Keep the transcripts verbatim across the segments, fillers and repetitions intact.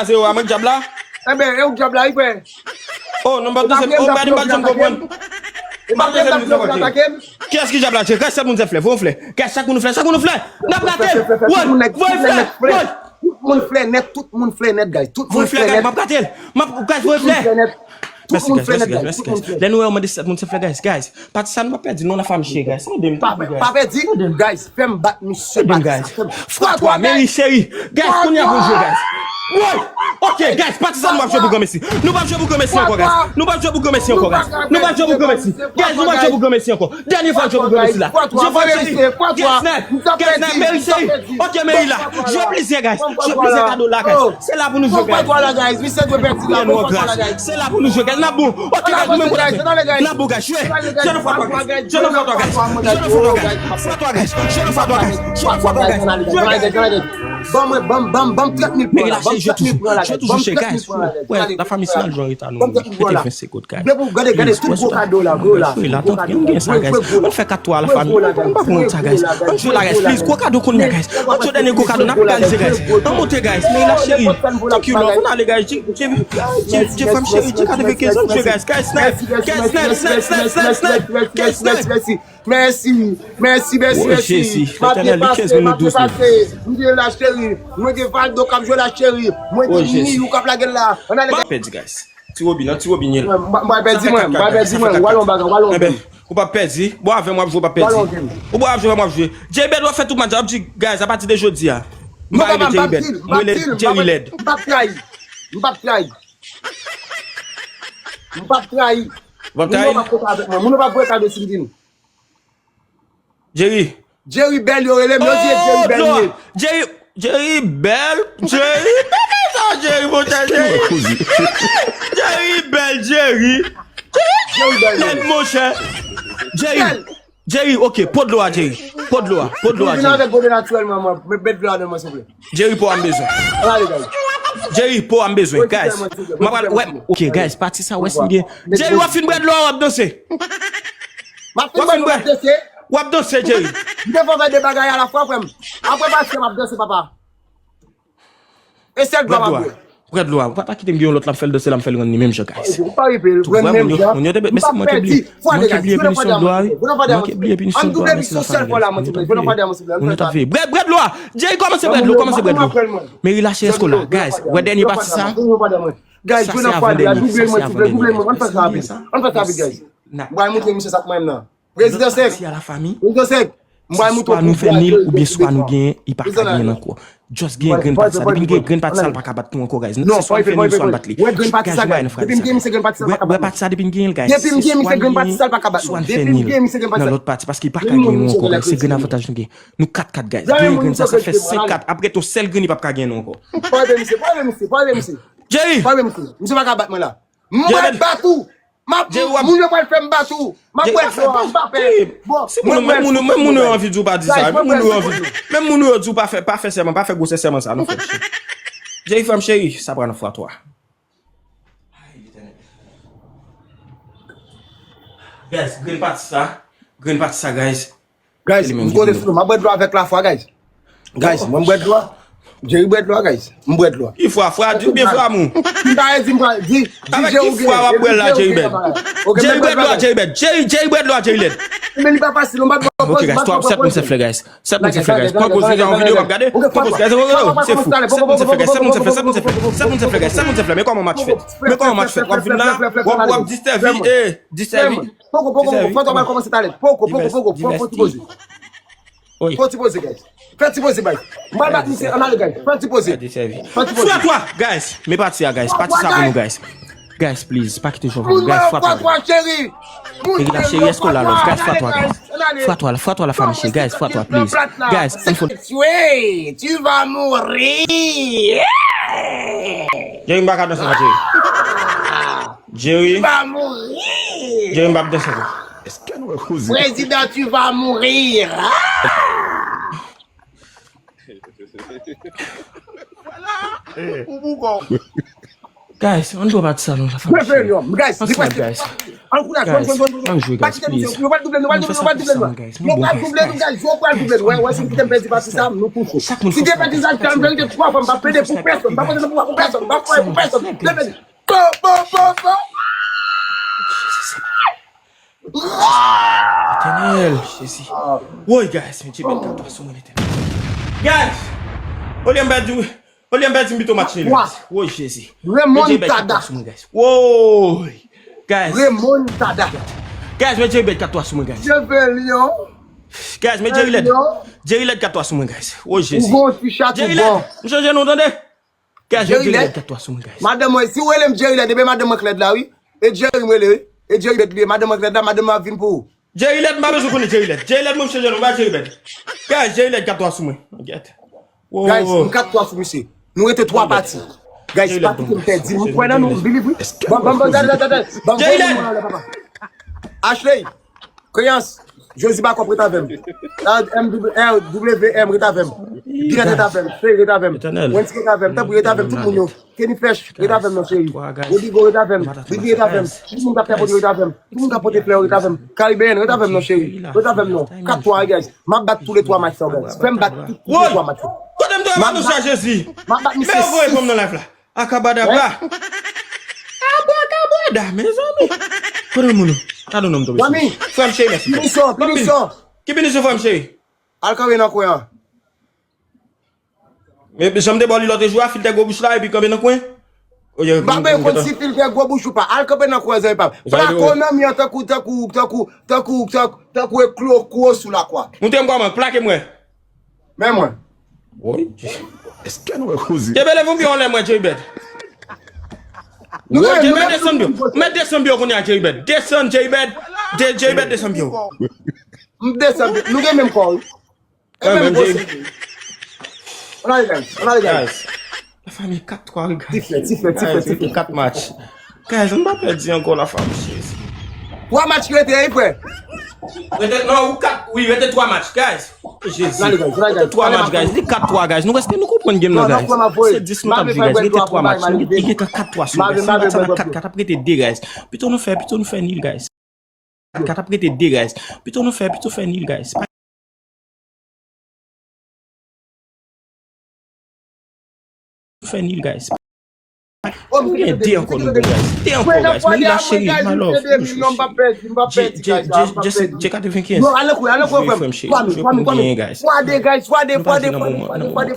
Kraze yo a, mwen k dyab la. Enben, e ou k dyab la, wi, frè. Oh, non, m p ap danse, oh, m pa janm konprann. M p ap danse, m atake m. Kiyès ki dyab la, Jay? Kiyès moun se flè? Voye yon flè. Kiyès moun flè? Chak moun flè. N ap gate l. Woy, voye flè. Woy. Tout moun flè nèt, tout moun flè nèt, guys. Tout moun flè nèt. M ap gate l. M ap, guys, voye flè. Mèsi, guys, mèsi, guys, mèsi, guys. Lè nou wè yo mande si tout moun se flè, guys, guys. Pati sa nou pa pèdi non, la fam cheri, guys. Tande m, tande m, guys. Pa pèdi, guys, fè m bat misye, pati sa, fè m. Fwa twa, Mary cheri. Guys, kounye a pou n jwe, guys. Woy! Ok, guys, pati sa nou p ap jwe pou granmesi. Nou p ap jwe pou granmesi ankò, guys. Nou p ap jwe pou granmesi ankò, guys. Nou p ap jwe pou granmesi. Guys, nou p ap jwe pou granmesi ankò. Dènye fwa n jwe pou granmesi la. Jefò cheri. Kesnè. Kesnè, Mary cheri. Ok, Mary la. Jwe plizyè, guys. Jwe plizyè kado la, guys. Se la pou nou jwe, guys. Fwa twa la, guys. Misye dwe pèdi la. Fwa twa la, guys. Se la pou nou jwe, guys. N ap bon. Ok, guys, nou menm kote. N ap bon, guys. Jwe. Jwe nan fwa twa, guys. Jwe nan fwa twa, guys. Jwe nan fwa twa, guys. Jwe nan fwa twa, guys. Jwe nan fwa twa, guys. Jwe, guys. Ban mwen, ban m, ban m, ban m trant mil pran la. Ban m trant mil pran la, guys. Ban m trant mil pran la, guys. Wè, la fami si n al jwe an reta nou. Ban m trant mil pran la. Gade, gade, tout gwo kado la, gwo la. Gwo, gwo, gwo, gwo, gwo, gwo. Ann fè kat twa la, fami. Ann pa pran sa, guys. Ann jwe la, guys, please. Gwo kado kounye a, guys. Ann jwe dènye gwo kado, n ap egalize, guys. Ann monte, guys. Mary la cheri. Thank you, love. Ann ale, guys. Jay, Jay, Jay, fanm cheri, Jay katrevenkenz. Ann jwe, guys. Guys, snipe. Guys, snipe, snipe, snipe, snipe. Guys, snipe. Mèsi, mèsi, mèsi, mèsi. M ap byen pase, m ap byen pase. M gen la cheri. Mwen gen Valdo k ap jwe la cheri. Mwen gen Miyou k ap lage l la. Ann ale, guys. Pèdi, guys. Ti Robi, non, Ti Robi nye l. M pa pèdi mwen, m pa pèdi mwen. W al yon bagay, w al yon game. Ou p ap pèdi. Bon, avè m w ap jwe, w p ap pèdi. Ou bon, w ap jwe, w ap jwe. Jay Bèl, w ap fè tout match, w ap di, guys, apati de jodi a. M pa rele Jay Bèl. M rele Jerry Lèd. M p ap trayi. M p ap trayi. M p ap trayi. Moun yo p ap kontan avèk mwen. Moun yo p ap voye kado si m vin. Jerry. Jerry Bèl, yo rele m, yo di e Jerry Bèl li ye. Jerry, Jerry Bèl, Jerry, pa fè sa, Jerry, monchè, Jerry. Jerry Bèl, Jerry. Jerry Bèl, monchè. Jerry, Jerry, ok, po dlo a, Jerry. Po dlo a, po dlo a, Jerry. Vin avèk gode natirèlman, mwen, met dlo a nan mwen, souple. Jerry, po a m bezwen. Jerry, po a m bezwen, guys. M ap al, wè, ok, guys, pati sa, wè si m gen. Jerry, w ap fin bwè dlo a, w ap danse. M ap fin bwè dlo, w ap danse. W ap danse, Jerry. M te fè de bagay alafwa, frè m. Apre pati sa, m ap danse, papa. E sèl dlo a m ap bwè. Bwè dlo a. Ou pa ta kite m gen yon lòt la, m fè l danse la, m fè l rann li menm jan, guys. Ou pa rive, rann menm jan. Mèsi, mwen te bliye, mwen te bliye pinisyon dlo a, wi. Mwen te bliye pinisyon dlo a, mèsi la, fami. Mwen te bliye. Mwen te bliye. Bwè, bwè dlo a. Jerry, kòmanse bwè dlo, kòmanse bwè dlo. Mary la, cheri, èske w la, guys. Wè dènye pati sa? Sa se avan dènye, sa se avan dènye, guys. Ann fè sa rapid, guys. M pral montre misye sa k mwen menm nan. Prezidan Sèk. Prezidan Sèk. M pral montre w. Swa nou fè nil oubyen swa nou genyen, li pa ka genyen ankò. Just genyen grenn pati sa. Depi n genyen grenn pati sa, l pa ka bat nou ankò, guys. Se swa n fè nil, swa n bat li. Guys, nou pa nan frè sa. Wè pati sa, depi n genyen l, guys. Se swa n genyen, swa n fè nil nan lòt pati, paske li pa ka genyen nou ankò, guys. Se grenn avantaj nou genyen. Nou kat kat, guys. Genyen grenn sa, sa fè senk kat. Apre tou, sèl grenn li p ap ka genyen nou ankò. Jerry! Jerry, w ap moun yo pral fè m bat ou. M ap bwè dlo a, m pa pè. Bon, si moun, menm moun, menm moun yo anvi di w pa di sa. Menm moun yo anvi di w. Menm moun yo di w pa fè, pa fè sèman, pa fè gwosè sèman sa, non, frè m cheri. Jerry, frè m cheri, sa pral nan fwa twa. Guys, grenn pati sa. Grenn pati sa, guys. Guys, m konte sou nou. M ap bwè dlo avèk lafwa, guys. Guys, mwen m bwè dlo a. Jerry bwè dlo a, guys. M bwè dlo a. Ki fwa, fwa di oubyen fwa mou? M pa di m pa di. Avèk ki fwa w ap bwè l la, Jerry Bèl? Jerry bwè dlo a, Jerry Bèl. Jerry, Jerry bwè dlo a, Jerry Lèd. Men li pa fasil, m pa t pran pòz, m pa t pran pòz. Sèt moun se flè, guys. Sèt moun se flè, guys. Pran pòz, videyo m ap gade. Pran pòz, guys. Se fou. Sèt moun se flè, sèt moun se flè, sèt moun se flè, sèt moun se flè, guys. Sèt moun se flè. Men kòman match fèt? Men kòman match fèt? W ap vin la, w ap, w ap distèvi, eh, distèvi. Poko, poko, poko. Fò w pral kòmanse talè. Poko, poko, poko. Fò, fò w ti poze. Fò w ti poze, guys. Fè ti poze, guys. M pral bat misye, ann ale, guys. Fè ti poze. Fè ti poze. Fwa twa, guys. Men pati a, guys. Pati sa pou nou, guys. Guys, please, pa kite jwè pou nou, guys. Fwa twa, guys. Mary la cheri, èske w la, love? Guys, fwa twa, guys. Fwa twa, fwa twa la, fami cheri, guys. Fwa twa, please. Guys, ann fò. Tu vas mourir. Jerry, m pa ka danse non, Jerry. Jerry. Tu vas mourir. Jerry, m p ap danse ankò. Prezidan, tu vas mourir. Guys, ann dwe pati sa non, la fami cheri. Ansanm, guys. Ankouraje, jwenn, jwenn, jwenn, jwenn. Pa kite nou, yo pral double nou, yo pral double nou, yo pral double nou. Yo pral double nou, guys, yo pral double nou. Wè, wè, si m kite m pèdi pati sa, nou kouche. Si m gen pèdi sa, m pèdi tout twa fwa, m p ap pede pou pèsonn, m p ap pede pou pèsonn, m p ap pede pou pèsonn. Bon, bon, bon, bon. Etènèl, Jezi. Woy, guys, men Dye bèl katwa sou mwen, Etènèl. Guys, olye m pèdi, olye m pèdi m pito match nil, guys. Woy, Jezi. Men Dye bèl katwa sou mwen, guys. Woy, guys. Remontada. Guys, men Dye bèl katwa sou mwen, guys. Guys, men Dye lèd. Dye lèd katwa sou mwen, guys. Woy, Jezi. Dye lèd. M chanje non, tande. Guys, men Dye lèd katwa sou mwen, guys. Madanm mwen, si w rele m Dye lèd, ebyen madanm mwen k lèd la, wi. E Jerry m rele, wi. E Jerry bèt li ye, madanm mwen k lèd la, madanm mwen ap vin pou ou. Jerry lèd, m pa bezwen konnen Jerry lèd. Jerry lèd, mwen m chanje non, m pa Jerry bèd. Guys, Jerry lèd katwa sou mwen. Guys, m katwa sou misye. Nou rete twa pati. Guys, pa kite m pèdi. M kwè nan nou, m believe, wi. Ban, ban, ban, gade, gade, gade. Ban m voye moun anlè, papa. Ashley. Kreyans, Josie Bacop, ret avè m. M W M, ret avè m. Binet, ret avè m. Fey, ret avè m. Wendy, ret avè m. Tanpri, ret avè m. Tout moun yo. Kenny Fresh, ret avè m non, cheri. Rodrigo, ret avè m. Bibi, ret avè m. Tout moun k ap fè photo, ret avè m. Tout moun k ap pote flè, ret avè m. Caribbean, ret avè m non, cheri. Ret avè m non. Kat twa, guys. M ap bat tou le twa match sa, guys. Fè m bat tou le twa match sa. Kote m te wè Manoucha, Jezi? M ap bat misye sis. Akabadabra. Abrakabwada, mezanmi. Kote moun yo? Gade non m tonbe sou. Frè m cheri, mèsi. Pinisyon, pinisyon. Ki pinisyon, frè m cheri? Al kanpe nan kwen an. Men jan m te ba w li lòt jou a, fil te gwo bouch la epi kanpe nan kwen. M pa konn si fil te gwo bouch ou pa. Al kanpe nan kwen, zanmi pa m. Plake w nan mi an tankou, tankou, tankou, tankou, tankou, tankou eklo kwo sou lakwa. Montre m kòman, plake m wè. Men mwen. Woy. Èske nou wè koze? Kenbe levann pye w anlè mwen, J-Bed. Woy, J-Bed, desann pye w. Mèt desann pye w kounye a, J-Bed. Desann, J-Bed. De, J-Bed, desann pye w. M desann pye. Nou gen menm kò, wi. E menm gwo sou. Ann ale, guys. Ann ale, guys. Lafanmi, kat twa, wi, guys. Ti frè, ti frè, ti frè, ti frè. Kat match. Guys, nou pa pèdi ankò, lafanmi, Jezi. Twa match ki rete, wi, frè. Rete, non, ou kat, wi, rete twa match, guys. Jezi. Ann ale, guys, ann ale, guys. Rete twa match, guys. Li kat twa, guys. Nou rèske nou konprann game nan, guys. Se dis nou t ap jwe, guys. Rete twa match. Nou gen, li gentan kat twa sou, guys. Se pa kat kat, kat ap rete de, guys. Pito nou fè, pito nou fè nil, guys. Kat ap rete de, guys. Pito nou fè, pito fè nil, guys. Fè nil, guys. Nou gen de ankò, nou bon, guys. De ankò, guys. Men li la, cheri, my love. J, J, J, J katrevennkenz. Jwe, frè m cheri. Jwe pou m genyen, guys. Nou pa jwe nan moman, nan moman.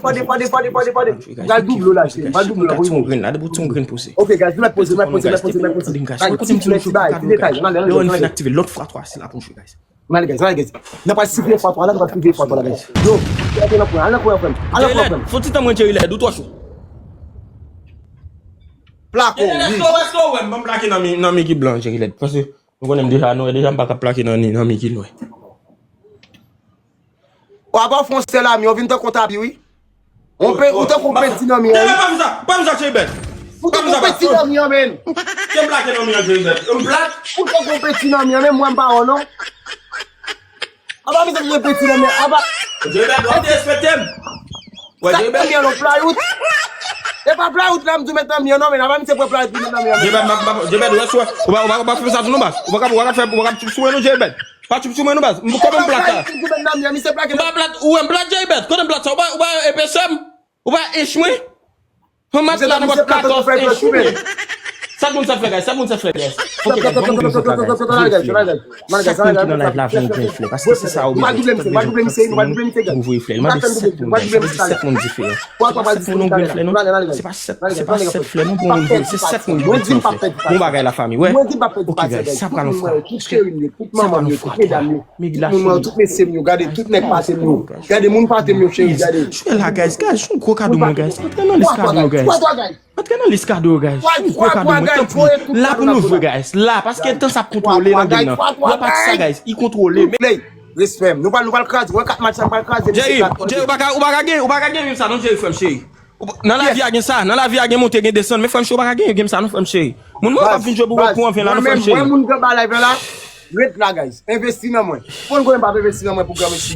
Guys, ou kite yon grenn la, depi w ti yon grenn poze. Ok, guys, nou mèt poze, nou mèt poze, nou mèt poze. Guys, kote m di nou jwe pou kat moun, guys? Lè w fin aktive lòt fwa twa, se la pou n jwe, guys. Ann ale, guys, ann ale, guys. N ap al siveye fwa twa la, n ap al siveye fwa twa la, guys. Yo, al nan kwen, al nan kwen, frè m. Al nan kwen, frè m. Fò ti tan mwen, Jerry Led, ou twò cho. Plake w, wi. Èske w wè m, ban m plake nan mi, nan mi ki blan, Jerry Led. Paske nou konnen m deja nwè, deja m pa ka plake nan, nan mi ki nwè. W ap fè yon sèl ami, w vin tankou yon tapi, wi. Ou pe, ou tankou penti nan mi an, wi. Pa fè sa, pa fè sa, J-Bed. Ou tankou penti nan mi an, men. Ke m plake nan mi an, J-Bed. M plat. Ou tankou penti nan mi an, men mwen m pa wè w, non. Apa misye ki gen penti nan mi an, apa. J-Bed, w ap derespekte m. Sa k nan mi an, non, plywood. E pa plywood la, m di w met nan mi an, non, men apa misye pran plywood li met nan mi an, men. J-Bed, m ap, m ap, J-Bed, w ap fè sa tou, non, baz. Ou pa ka, ou pa ka fè, ou pa ka sou mwen, non, J-Bed. Pa tchoup sou mwen non baz. M kòman m plat la? M pa plat, ou wè m plat, J-Bed? Kote m plat sa? Ou pa, ou pa epesè m? Ou pa ench mwen? Yon matla nan bòt katòz ench wi men. Sa moun sa fè, guys? Sa moun sa fè, guys? Ok, guys, ban m voye flè, guys. Sèt moun ki nan live la voye grenn flè. Paske se sa yo bezwen. Sèt moun voye flè. Li mande sèt moun, guys. Sa vle di sèt moun diferan. Sèt moun yon grenn flè, non? Se pa, se pa sèt flè, non, pou moun voye. Se sèt moun ki voye grenn flè. Bon bagay, lafanmi, wè. Ok, guys, sa pral yon fwa. Èske sa pral yon fwa twa? Tout moun mwen yo, tout mesye m yo, gade, tout nèg pate m yo. Gade, moun pate m yo, cheri, gade. Jwe la, guys, guys, jwe yon gwo kado mwen, guys. Antre nan lis kado yo, guys. Antre nan lis kado yo, guys. Jwe yon gwo kado mwen, tanpri. La pou nou jwe, guys. La, paske tan sa ap kontwole nan game nan. Lè pati sa, guys, li kontwole. Respè m. Nou pral, nou pral kraze. Wè kat match sa, nou pral kraze. Jerry, Jerry, ou pa ka, ou pa ka gen, ou pa ka gen menm sa, non, Jerry, frè m, cheri. Ou pa, nan lavi a gen sa, nan lavi a gen monte, gen desann. Men frè m, cheri, ou pa ka gen, gen sa, non, frè m, cheri. Moun mwen p ap vin jwe pou, pou anven la, non, frè m, cheri. Mwen, moun Granma Live la, ret la, guys. Envesti nan mwen. Fò n konnen m p ap envesti nan mwen pou granmesi.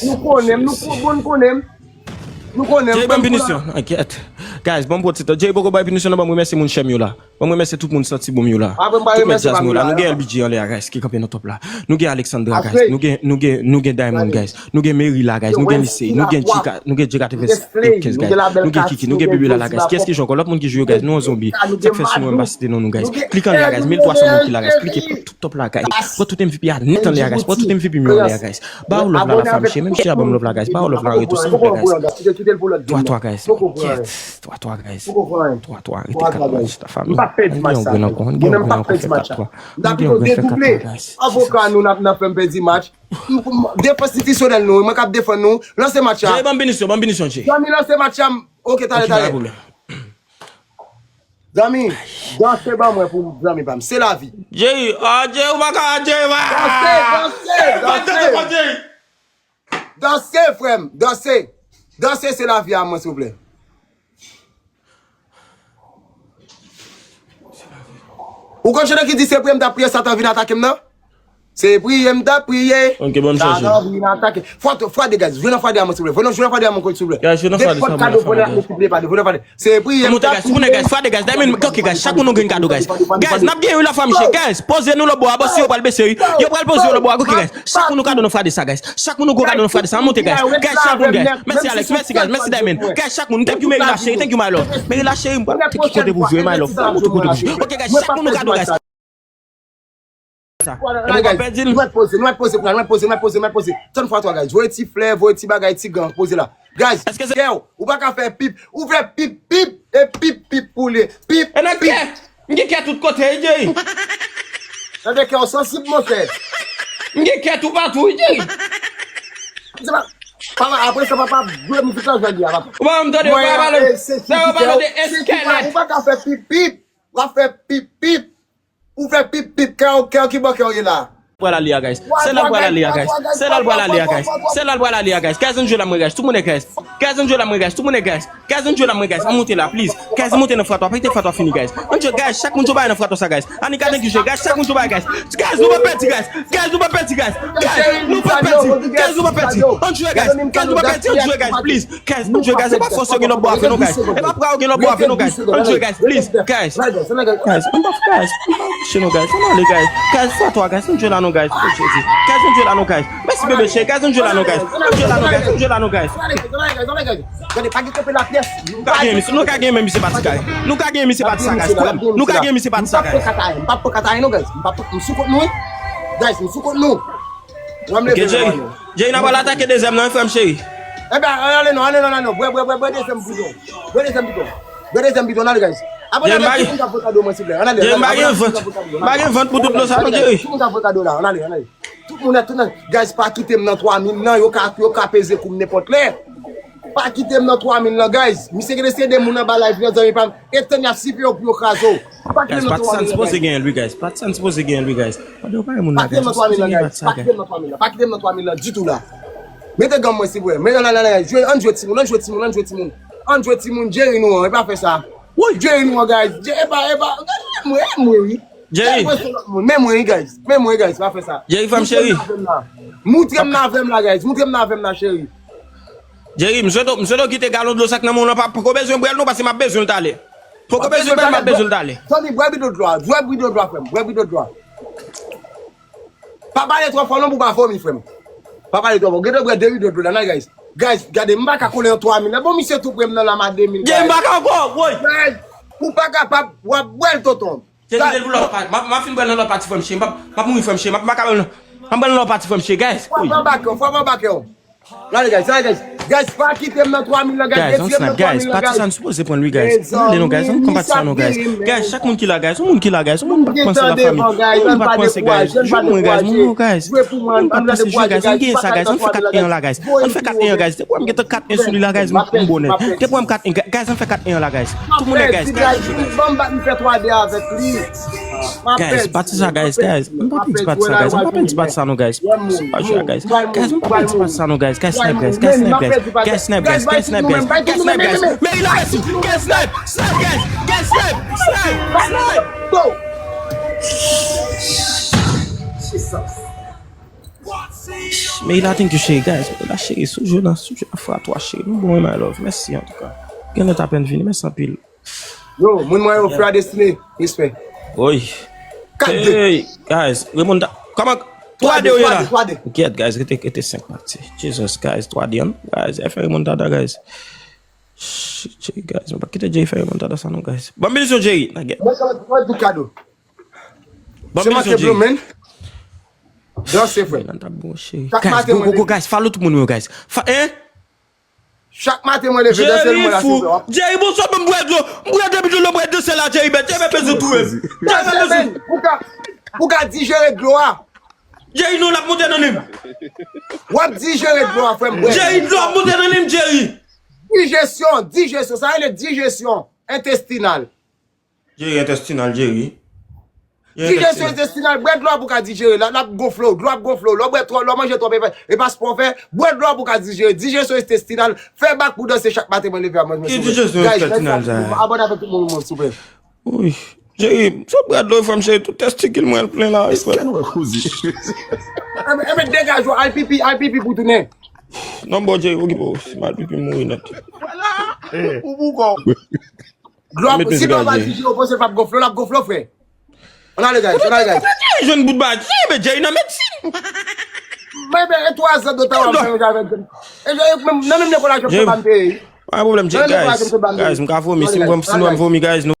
Nou konnen m, nou ko-, bon, nou konnen m. Nou konnen m. Jerry ban m pinisyon. Guys, ban m pran ti tan. Jerry poko bay pinisyon nan, ban m remèsye moun chè m yo la. Bon, mwen remèsye tout moun santi bon yo la. Tout mèt djaz nou la. Nou gen L B G anlè a, guys, ki kanpe nan top la. Nou gen Alexandra, guys. Nou gen, nou gen, nou gen Diamond, guys. Nou gen Mary la, guys. Nou gen Lise. Nou gen Jika. Nou gen Jika T V S, guys. Nou gen Kiki. Nou gen Bibi la, la, guys. Kiyès ki jwe ankò? Lòt moun ki jwe yo, guys. Nou an zonbi. Sa k fè si nou menm pa site non nou, guys. Klik anlè a, guys. Mil twa san moun ki la, guys. Klike pou tout top la, guys. Pran tout M V P a nèt anlè a, guys. Pran tout M V P m yo anlè a, guys. Ba yo love la, la fam, chè. Menm si a ban m love la, guys. Ba yo love la, retou san m fè, guys. Twa twa, guys. Kèt. Twa twa, guys. Twa twa, rete kat mwa, chita fami. Ann gen yon grenn ankò, ann gen yon grenn ankò, fè kat twa. Ann gen yon grenn, fè kat twa, guys. Avoka nou n ap, n ap fè m pèdi match. Defans pwofesyonèl nou, mwen k ap defann nou. Lanse match la. Jay, ban m pinisyon, ban m pinisyon, Jay. Zanmi, lanse match la. Ok, talè, talè. Zanmi, danse ban mwen pou zanmi pa m. Se lavi. Jay, ah, Jay, ou pa ka, Jay, pa. Danse, danse, danse. Danse, frè m, danse. Danse, se lavi a mwen, silvouplè. Ou konn chante ki di se priye m t ap priye, Satan vin atake m nan? Se priye m t ap priye, ok, ban m chèche. Satan vin atake. Fwa, fwa de gaz. Jwe nan fwa de a mwen, silvouplè. Jwe nan, jwe nan fwa de a mwen, silvouplè. Jwe nan fwa de a mwen, silvouplè. Se priye m t ap priye. Monte, guys, tout moun, guys, fwa de gaz. Diamond, ok, guys, chak moun nou gen kado, guys. Guys, n ap gen wi la fam, chè, guys. Poze nou lòtbò a, bòs yo pral bese wi. Yo pral poze yo lòtbò a, ok, guys. Chak moun nou kado nan fwa de sa, guys. Chak moun nou gwo kado nan fwa de sa. Ann monte, guys. Guys, chak moun, guys. Mèsi, Alex. Mèsi, guys. Mèsi, Diamond. Guys, chak moun. Thank you, Mary la chérie. Thank you, my love. Mary la chérie, m pral tcheke ki kote pou jwe, my love. Mwen montre kote pou jwe. Ok, guys, chak moun nou kado, guys. Sa. E mwen pa pèdi l. Nou mèt poze, nou mèt poze, nou mèt poze, nou mèt poze, nou mèt poze. Tann fwa twa, guys. Voye ti flè, voye ti bagay, ti gan, poze la. Guys, kè w, ou pa ka fè pip, ou fè pip, pip, e pip, pip pou li. Pip, pip. E nan kè, m gen kè tout kote, wi, Jay. Tande kè w sansib, monchè. M gen kè toupatou, wi, Jay. Se pa, papa, apre sa, papa, jwe mizik la, jwe li a, papa. Ou pa m tande, ou pa pale. Sa yo pa tande eskèlèt. Ou pa ka fè pip, pip. W ap fè pip, pip. Ou fè pip pip, kè w, kè w ki bò kè w ye la. Pral ale a, guys. Se la l pral ale a, guys. Se la l pral ale a, guys. Se la l pral ale a, guys. Guys, ann jwe la mwen, guys. Tout moun e guys. Guys, ann jwe la mwen, guys. Tout moun e guys. Guys, ann jwe la mwen, guys. Ann monte la, please. Guys, ann monte nan fwa twa. Pa kite fwa twa fini, guys. Ann jwe, guys. Chak moun jwe bagay nan fwa twa sa, guys. Anika, thank you, guys. Chak moun jwe bagay, guys. Guys, nou pa pèdi, guys. Guys, nou pa pèdi, guys. Guys, nou pa pèdi. Guys, nou pa pèdi. Ann jwe, guys. Guys, nou pa pèdi. Ann jwe, guys, please. Guys, ann jwe, guys. E pa fòs yo gen lòtbò a avè nou, guys. E pa pra yo gen lòtbò a avè nou, guys. Ann jwe, guys, please. Guys. Guys, ann pa, guys, ann pa fouche nou, guys. Ann ale, guys. Guys, fwa twa, guys. Ann jwe la non, guys. Oh, Jezi. Guys, ann jwe la non, guys. Mèsi, bebe cheri. Guys, ann jwe la non, guys. Ann jwe la non, guys. Ann jwe la non, guys. Gade, pa gen kanpe la pyès. Nou ka gen misye, nou ka gen menm misye pati, guys. Nou ka gen misye pati sa, guys. Nou ka gen misye pati sa, guys. M p ap pran katayen, m p ap pran katayen non, guys. M p ap, m sou kont nou, wi. Guys, m sou kont nou. Mwen m leve, Jerry. Jerry, n ap al atake dezyèm nan, wi, frè m cheri. Enben, ale non, ale non, ale non. Bwè, bwè, bwè, bwè dezyèm bidon. Bwè dezyèm bidon. Bwè dezyèm bidon, ale, guys. Apre sa, guys, tout moun ka voye kado mwen, silvouplè. Ann ale, ann ale. Jerry, m pa gen vant. M pa gen vant pou tout dlo sa, non, Jerry. Tout moun ka voye kado la, ann ale, ann ale. Tout moun, tout moun, guys, pa kite m nan twa mil nan, yo ka, yo ka peze kou m nenpòt lè. Pa kite m nan twa mil nan, guys. Misye gen de se de moun anba live nan, zanmi pa m. Etèn y ap sipe yo pou yo kraze w. Pa kite m nan twa mil nan, guys. Patizan sipoze genyen l wi, guys. Patizan sipoze genyen l wi, guys. Tande w pa gen moun la, guys. Pa kite m nan twa mil nan, guys. Pa kite m nan twa mil nan. Pa kite m nan twa mil nan ditou la. Mete gan mwen, silvouplè. Mete la, la, la, la. Jwe, ann jwe timoun, ann jwe timoun, ann jwe timoun. Ann jwe timoun, Jerry nou an, e pa fè sa. Woy! Jerry nou an, guys. Je-, e pa, e pa, men mwen, men mwen, wi. Jerry. Men mwen, wi, guys. Men mwen, guys, pa fè sa. Jerry, fam cheri. Moutre m nan avè m la, guys. Moutre m nan avè m la, cheri. Jerry, m swete, m swete w kite galon dlo sa k nan men w lan, pa, poko bezwen bwè l non, paske m ap bezwen l talè. Poko bezwen bwè l, m ap bezwen l talè. Zanmi, bwè bidon dlo a, bwè bidon dlo a, frè m, bwè bidon dlo a. Pa pale twò fò non pou w pa vomi, frè m. Pa pale twò fò. Gade bwè de bidon dlo la, nan, guys. Guys, gade, m pa ka kole yon twa mil. Bon, misye tou pre m nan la, m a de mil, guys. Gen m pa ka ankò, woy. Guys, ou pa kapab, w ap bwè l, tonton. Se kite l pou lòt pati. M ap, m ap fin bwè l nan lòt pati, frè m cheri. M p ap, m ap mouri, frè m cheri. M ap, m ap ka bwè l nan, m ap bwè l nan lòt pati, frè m cheri, guys. Frape anba kè w, frape anba kè w. Gade, guys, gade, guys. Guys, pa kite m nan twa mil lan, guys. Guys, on snap, guys. Patizan sipoze pran l wi, guys. Ann ale non, guys. Ann pran patizan non, guys. Guys, chak moun ki la, guys. On moun ki la, guys. On moun pa k panse la fami. On moun pa k panse, guys. Jwe mwen, guys. Mwen, guys. On moun pa k panse jwe, guys. Ann genyen sa, guys. Ann fè kat en an la, guys. Ann fè kat en an, guys. Depi w wè m gen kat en sou li la, guys, m, m bonnen. Depi w wè m kat en, guys, ann fè kat en an la, guys. Tout moun, guys, guys. Ban m bat, m fè twa de avèk li. Guys, pati sa, guys, guys. M pa pèdi pati sa, guys. M pa pèdi pati sa non, guys. Sa pa jwe a, guys. Guys, m pa pèdi pati sa non, guys. Guys, snipe, guys. Guys, snipe, guys. Guys, snipe, guys. Guys, snipe, guys. Guys, snipe, guys. Mary la resi. Guys, snipe. Snipe, guys. Guys, snipe. Snipe. Snipe. Mary la, thank you, cheri, guys. Mary la, cheri, sou jwe nan, sou jwe nan fwa twa, cheri. Nou bon, wi, my love. Mèsi, antouka. Gen lè t apèn vini, mèsi anpil. Yo, moun mwen yo, frè Destiné, respè. Oy. Kat de. Hey, guys, remonta. Kòman? Twa de, yo ye la. Twa de. Gyèt, guys, rete, rete senk pati. Jesus, guys, twa de, an. Guys, e fè remontada, guys. Shit, Jerry, guys, mwen pa kite Jerry fè remontada sa non, guys. Bon, benisyon, Jerry, nan gyèt. Mwen, mwen, mwen, di kado. Bon, Se benisyon, manke Jerry. Blue, man. Danse, frè. Nan ta bon, cheri. Chak Guys, maten, go, mwen go, go, leve. Guys, follow tout moun yo, guys. Fa, hein? Chak maten, mwen leve, danse l, Jerry mwen la, fou. silvouplè. Jerry, bon, sòt mwen bwè dlo. Bwè depi dlo, bwè danse la, Jerry, bèt. Jerry, bezwen tou, hein. Jerry, Danse, bezwen. Man, ou ka, ou ka dijere dlo a. Jerry, non, l ap monte nan nen m. W ap dijere dlo a, frè m, bwè. Jerry, dlo ap monte nan nen m, Jerry. Dijesyon, dijesyon, sa rele dijesyon entestinal. Jerry, entestinal, Jerry. Dijesyon entestinal, bwè dlo a pou ka dijere, l ap gonfle w, dlo ap gonfle w, lè w bwè twòp, lè w manje twòp, e pa, e pa spò w fè, bwè dlo a pou ka dijere, dijesyon entestinal, fè bak pou danse chak maten mwen leve a manje. Ki dijesyon entestinal sa? Abòne avèk tout moun, moun, souple. Wi. Jerry, sòt bwè dlo, frè m, cheri, tout testikil mwen plen la, wi, frè. Kèn wè kouzi. Enben, enben, degaj ou, al pipi, al pipi pou tounen. Non, bon, Jerry, okipe w, si m al pipi, m mouri nèt. Ou bougon. Dlo ap, Mete si dlo degaj, pa Jerry. dijere, w panse l p ap gonfle, l ap gonfle, frè. On ale, guys, on ale, guys. Jerry jwenn bout bagay, Jerry, men Jerry nan medsin. Men, men, e twa zan de tan w ap fè yon avèk. E, e, menm, nan menm lekòl la, jòf Jerry. Ban peye. Pa gen pwoblèm, Jerry, Nan lekòl la, guys. jòf Ban. Guys, m ka vomi, si m, Guys, si m vomi, guys, nou